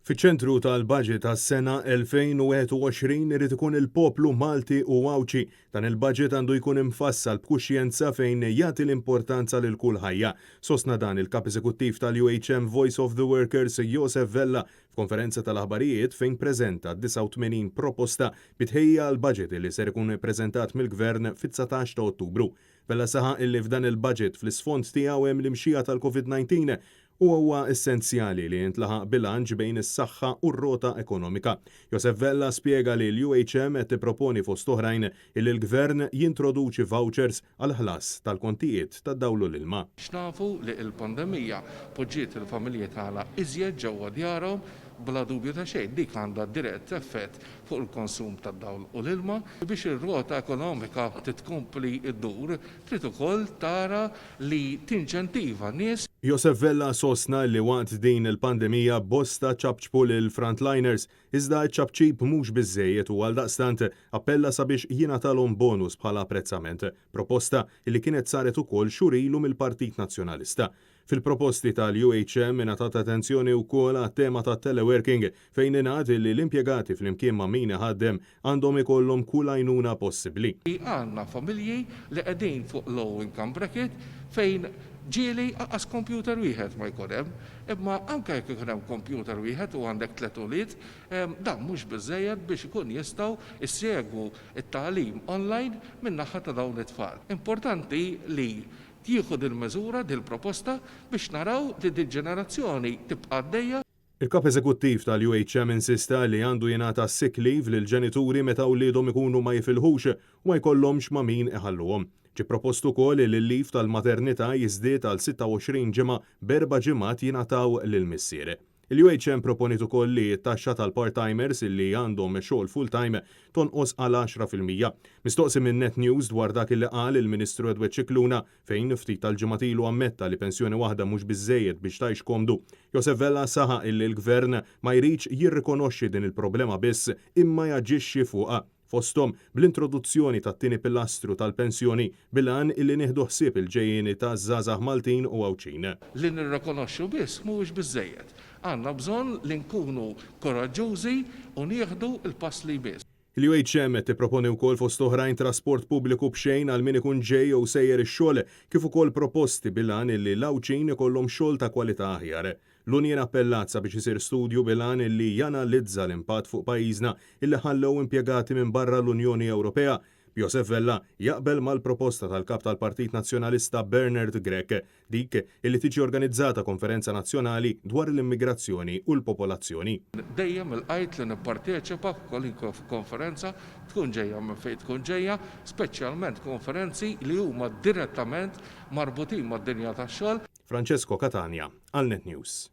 Fiċ-ċentru tal-budget għas-sena 2021 irid ikun il-poplu Malti u Għawdxi. Dan il-budget għandu jkun imfassal b'kuxjenza fejn jagħti l-importanza lil kull ħajja. Sostna dan il-Kap Eżekuttiv tal-UHM Voice of the Workers Josef Vella f'konferenza tal-aħbarijiet fejn preżenta 89 proposta bi tħejjija għall-budget li ser ikun ippreżentat mill-Gvern fit-19 ta' Ottubru. Vella saħaq illi f'dan il-budget fl-isfond tiegħu hemm l-imxija tal-Covid 19 u huwa essenzjali li jintlaħaq bilanċ bejn is-saħħa u r-rota ekonomika. Josef Vella spjega li l-UHM qed tipproponi fost oħrajn illi l-Gvern jintroduċi vouchers għall-ħlas tal-kontijiet tad-dawl u l-ilma. X'nafu li l-pandemija poġġiet il-familji tagħna iżjed ġewwa djarhom, bla dubju ta' xejn dik għandha dirett effett fuq il-konsum tad-dawl u l-ilma. Biex ir-rota ekonomika titkompli ddur, trid ukoll tara li tinċentiva nies. Josef Vella sostna li waqt din il-pandemija bosta ċapċpu lill-frontliners, iżda ċ-ċapċip mhux biżżejjed u għaldaqstant appella sabiex jingħatalhom bonus bħala apprezzament, proposta li kienet saret ukoll xhur ilu mill-Partit Nazzjonalista. Fil-proposti tal-UHM ingħatat attenzjoni wkoll għat-tema tat-teleworking fejn ingħad li l-impjegati flimkien ma' min iħaddem għandhom ikollhom kull għajnuna possibbli. Għandna familji li qegħdin fuq low income bracket fejn ġieli anqas computer wieħed ma jkun hemm. Imma anke jekk ikun hemm computer wieħed u għandek tlett ulied, dan mhux biżżejjed biex ikun jistgħu jsegwu t-tagħlim online min-naħa ta' dawn it-tfal. Importanti li tieħu dil-miżura, dil-proposta biex naraw li dil-ġenerazzjoni tibqa' għaddejja. Il-Kap Eżekuttiv tal-UHM insista li għandu jingħata sick leave lill-ġenituri meta wliedhom ikunu ma jifilħux u ma jkollhomx ma' min iħalluhom. Ġie propost ukoll li l-leave tal-maternità jiżdied għal 26 ġimgħa b'erba' ġimgħat jingħataw lill-missier. Il-UHM proponiet ukoll li t-taxxa tal-part-timers li għandhom xogħol full-time tonqos għal 10%. Mistoqsi minn Net News dwar dak li qal il-Ministru Edward Scicluna fejn ftit tal-ġimgħat ilu ammetta li pensjoni waħda mhux biżżejjed biex tgħix komdu, Josef Vella saħaq illi l-Gvern ma jridx jirrikonoxxi din il-problema biss imma jaġixxi fuqha. Fosthom bl-introduzzjoni tat-tieni pilastru tal-pensjoni bil-għan illi nieħdu ħsieb il-ġejjieni taż-żgħażagħ Maltin u Għawdxin. Li nirrikonoxxu biss mhuwiex biżżejjed. Għandna bżonn li nkunu kuraġġużi u nieħdu l-pass li jmiss. Il-UHM qed tipproponi wkoll fost oħrajn trasport pubbliku b'xejn għal min ikun ġej jew sejjer ix-xogħol, kif ukoll proposti bil-għan illi l-Għawdxin ikollhom xogħol ta' kwalità aħjar. L-Union appellat sabiex isir studju bil-għan illi janalizza l-impatt fuq pajjiżna illi ħallew impjegati minn barra l-Unjoni Ewropea. B'Josef Vella jaqbel mal-proposta tal-Kap tal-Partit Nazzjonalista Bernard Grech, dik illi tiġi organizzata konferenza nazzjonali dwar l-immigrazzjoni u l-popolazzjoni. Dejjem ilqajt li nipparteċipa f'kwalunkwe konferenza, tkun ġejja minn fejn tkun ġejja, speċjalment konferenzi li huma direttament marbutin mad-dinja tax-xogħol. Francesco Catania għal Net News.